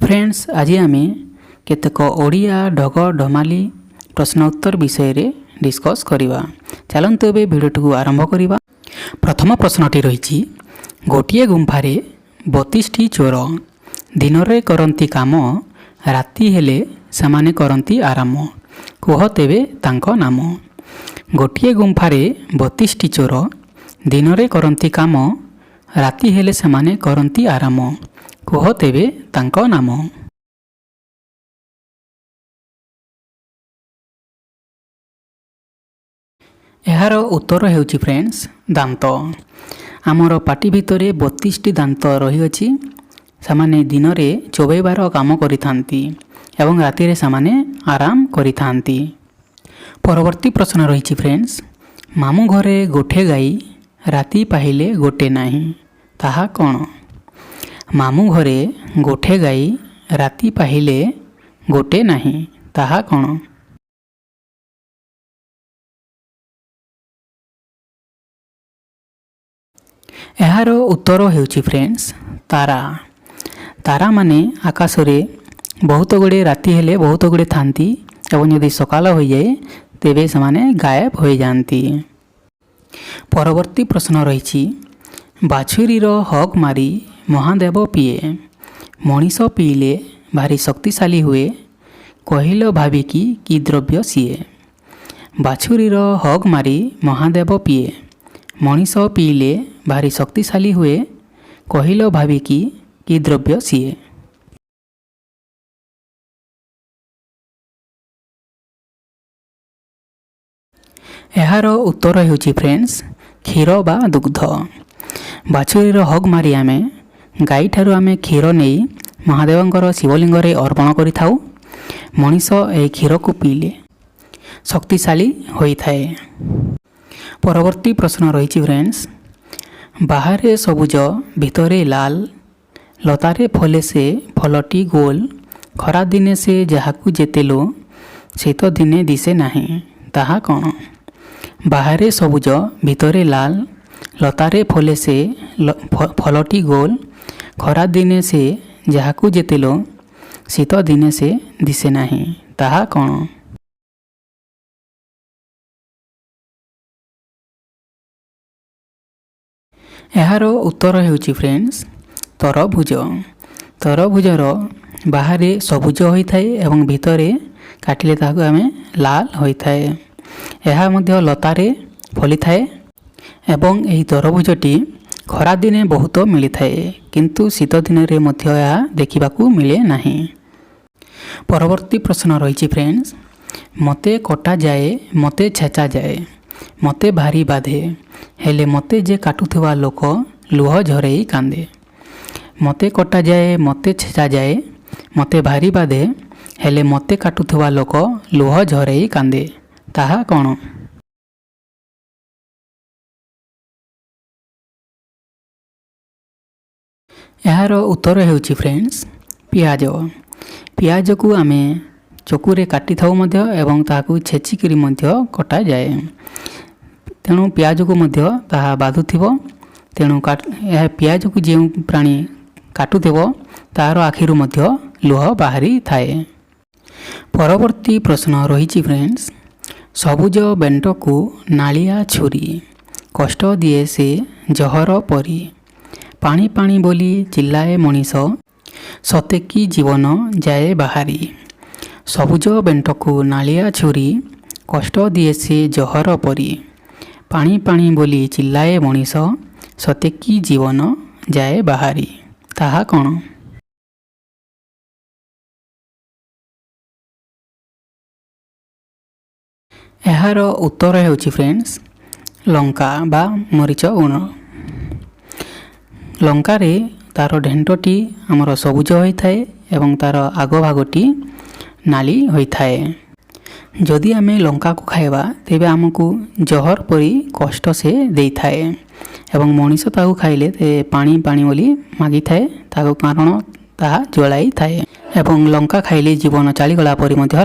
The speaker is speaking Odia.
ଫ୍ରେଣ୍ଡସ୍, ଆଜି ଆମେ କେତେକ ଓଡ଼ିଆ ଢଗ ଢମାଲି ପ୍ରଶ୍ନ ଉତ୍ତର ବିଷୟରେ ଡିସ୍କସ୍ କରିବା। ଚାଲନ୍ତୁ, ଏବେ ଭିଡ଼ିଓଟିକୁ ଆରମ୍ଭ କରିବା। ପ୍ରଥମ ପ୍ରଶ୍ନଟି ରହିଛି, ଗୋଟିଏ ଗୁମ୍ଫାରେ 32ଟି ଚୋର, ଦିନରେ କରନ୍ତି କାମ, ରାତି ହେଲେ ସେମାନେ କରନ୍ତି ଆରାମ, କୁହ ତେବେ ତାଙ୍କ ନାମ। ଗୋଟିଏ ଗୁମ୍ଫାରେ 32ଟି ଚୋର, ଦିନରେ କରନ୍ତି କାମ, ରାତି ହେଲେ ସେମାନେ କରନ୍ତି ଆରାମ, କୁହ ତେବେ ତାଙ୍କ ନାମ। ଏହାର ଉତ୍ତର ହେଉଛି ଫ୍ରେଣ୍ଡସ୍, ଦାନ୍ତ। ଆମର ପାଟି ଭିତରେ 32ଟି ଦାନ୍ତ ରହିଅଛି। ସେମାନେ ଦିନରେ ଚୋବେଇବାର କାମ କରିଥାନ୍ତି ଏବଂ ରାତିରେ ସେମାନେ ଆରାମ କରିଥାନ୍ତି। ପରବର୍ତ୍ତୀ ପ୍ରଶ୍ନ ରହିଛି ଫ୍ରେଣ୍ଡସ୍, ମାମୁଁ ଘରେ ଗୋଠେ ଗାଈ, ରାତି ପାହିଲେ ଗୋଟେ ନାହିଁ, ତାହା କ'ଣ? ମାମୁଁ ଘରେ ଗୋଠେ ଗାଈ, ରାତି ପାହିଲେ ଗୋଟେ ନାହିଁ, ତାହା କ'ଣ? ଏହାର ଉତ୍ତର ହେଉଛି ଫ୍ରେଣ୍ଡସ୍, ତାରା। ତାରାମାନେ ଆକାଶରେ ବହୁତ ଗୁଡ଼ିଏ, ରାତି ହେଲେ ବହୁତ ଗୁଡ଼ିଏ ଥାନ୍ତି ଏବଂ ଯଦି ସକାଳ ହୋଇଯାଏ, ତେବେ ସେମାନେ ଗାୟବ ହୋଇଯାଆନ୍ତି। ପରବର୍ତ୍ତୀ ପ୍ରଶ୍ନ ରହିଛି, ବାଛୁରୀର ହଗ୍ ମାରି ମହାଦେବ ପିଏ, ମଣିଷ ପିଇଲେ ଭାରି ଶକ୍ତିଶାଳୀ ହୁଏ, କହିଲ ଭାବିକି କି ଦ୍ରବ୍ୟ ସିଏ? ବାଛୁରୀର ହଗ୍ ମାରି ମହାଦେବ ପିଏ, ମଣିଷ ପିଇଲେ ଭାରି ଶକ୍ତିଶାଳୀ ହୁଏ, କହିଲ ଭାବିକି କି ଦ୍ରବ୍ୟ ସିଏ? ଏହାର ଉତ୍ତର ହେଉଛି ଫ୍ରେଣ୍ଡସ୍, କ୍ଷୀର ବା ଦୁଗ୍ଧ। ବାଛୁରୀର ହଗ୍ ମାରି ଆମେ ଗାଈଠାରୁ ଆମେ କ୍ଷୀର ନେଇ ମହାଦେବଙ୍କର ଶିବଲିଙ୍ଗରେ ଅର୍ପଣ କରିଥାଉ। ମଣିଷ ଏହି କ୍ଷୀରକୁ ପିଇଲେ ଶକ୍ତିଶାଳୀ ହୋଇଥାଏ। ପରବର୍ତ୍ତୀ ପ୍ରଶ୍ନ ରହିଛି ଫ୍ରେଣ୍ଡସ୍, ବାହାରେ ସବୁଜ, ଭିତରେ ଲାଲ, ଲତାରେ ଫଳେ ସେ ଫଳଟି ଗୋଲ, ଖରାଦିନେ ସେ ଯାହାକୁ ଯେତେ ଲୋ, ଶୀତ ଦିନେ ଦିଶେ ନାହିଁ, ତାହା କ'ଣ? ବାହାରେ ସବୁଜ, ଭିତରେ ଲାଲ, ଲତାରେ ଫଳେ ସେ ଫଳଟି ଗୋଲ, ଖରାଦିନେ ସେ ଯାହାକୁ ଯେତେ ଲୋ, ଶୀତ ଦିନେ ସେ ଦିଶେ ନାହିଁ, ତାହା କ'ଣ? ଏହାର ଉତ୍ତର ହେଉଛି ଫ୍ରେଣ୍ଡସ୍, ତରଭୁଜ। ତରଭୁଜର ବାହାରେ ସବୁଜ ହୋଇଥାଏ ଏବଂ ଭିତରେ କାଟିଲେ ତାହାକୁ ଆମେ ଲାଲ ହୋଇଥାଏ। ଏହା ମଧ୍ୟ ଲତାରେ ଫଳିଥାଏ ଏବଂ ଏହି ତରଭୁଜଟି ଖରାଦିନେ ବହୁତ ମିଳିଥାଏ, କିନ୍ତୁ ଶୀତ ଦିନରେ ମଧ୍ୟ ଏହା ଦେଖିବାକୁ ମିଳେ ନାହିଁ। ପରବର୍ତ୍ତୀ ପ୍ରଶ୍ନ ରହିଛି ଫ୍ରେଣ୍ଡସ୍, ମୋତେ କଟାଯାଏ, ମୋତେ ଛେଚାଯାଏ, ମୋତେ ଭାରି ବାଧେ, ହେଲେ ମୋତେ ଯେ କାଟୁଥିବା ଲୋକ ଲୁହ ଝରେଇ କାନ୍ଦେ। ମୋତେ କଟାଯାଏ, ମୋତେ ଛେଚାଯାଏ, ମୋତେ ଭାରି ବାଧେ, ହେଲେ ମୋତେ କାଟୁଥିବା ଲୋକ ଲୁହ ଝରେଇ କାନ୍ଦେ, ତାହା କ'ଣ? ଏହାର ଉତ୍ତର ହେଉଛି ଫ୍ରେଣ୍ଡସ୍, ପିଆଜ। ପିଆଜକୁ ଆମେ ଚକୁରେ କାଟିଥାଉ ମଧ୍ୟ ଏବଂ ତାହାକୁ ଛେଚିକିରି ମଧ୍ୟ କଟାଯାଏ। ତେଣୁ ପିଆଜକୁ ମଧ୍ୟ ତାହା ବାଧୁଥିବ। ତେଣୁ ଏହା ପିଆଜକୁ ଯେଉଁ ପ୍ରାଣୀ କାଟୁଥିବ, ତାହାର ଆଖିରୁ ମଧ୍ୟ ଲୁହ ବାହାରିଥାଏ। ପରବର୍ତ୍ତୀ ପ୍ରଶ୍ନ ରହିଛି ଫ୍ରେଣ୍ଡସ୍, ସବୁଜ ବେଣ୍ଟକୁ ନାଳିଆ ଛୁରୀ, କଷ୍ଟ ଦିଏ ସେ ଜହର ପରି, ପାଣି ପାଣି ବୋଲି ଚିଲ୍ଲାଏ ମଣିଷ, ସତେ କି ଜୀବନ ଯାଏ ବାହାରି। ସବୁଜ ବେଣ୍ଟକୁ ନାଳିଆ ଛୁରୀ, କଷ୍ଟ ଦିଏ ସେ ଜହର ପରି, ପାଣି ପାଣି ବୋଲି ଚିଲ୍ଲାଏ ମଣିଷ, ସତେ କି ଜୀବନ ଯାଏ ବାହାରି, ତାହା କ'ଣ? ଏହାର ଉତ୍ତର ହେଉଛି ଫ୍ରେଣ୍ଡସ୍, ଲଙ୍କା ବା ମରିଚ ଗୁଣ୍ଡ। ଲଙ୍କାରେ ତା'ର ଢେଣ୍ଟଟି ଆମର ସବୁଜ ହୋଇଥାଏ ଏବଂ ତା'ର ଆଗ ଭାଗଟି ନାଲି ହୋଇଥାଏ। ଯଦି ଆମେ ଲଙ୍କାକୁ ଖାଇବା, ତେବେ ଆମକୁ ଜହର ପରି କଷ୍ଟ ସେ ଦେଇଥାଏ ଏବଂ ମଣିଷ ତାକୁ ଖାଇଲେ ସେ ପାଣି ପାଣି ବୋଲି ମାଗିଥାଏ ତାକୁ, କାରଣ ତାହା ଜଳାଇଥାଏ ଏବଂ ଲଙ୍କା ଖାଇଲେ ଜୀବନ ଚାଲିଗଲା ପରି ମଧ୍ୟ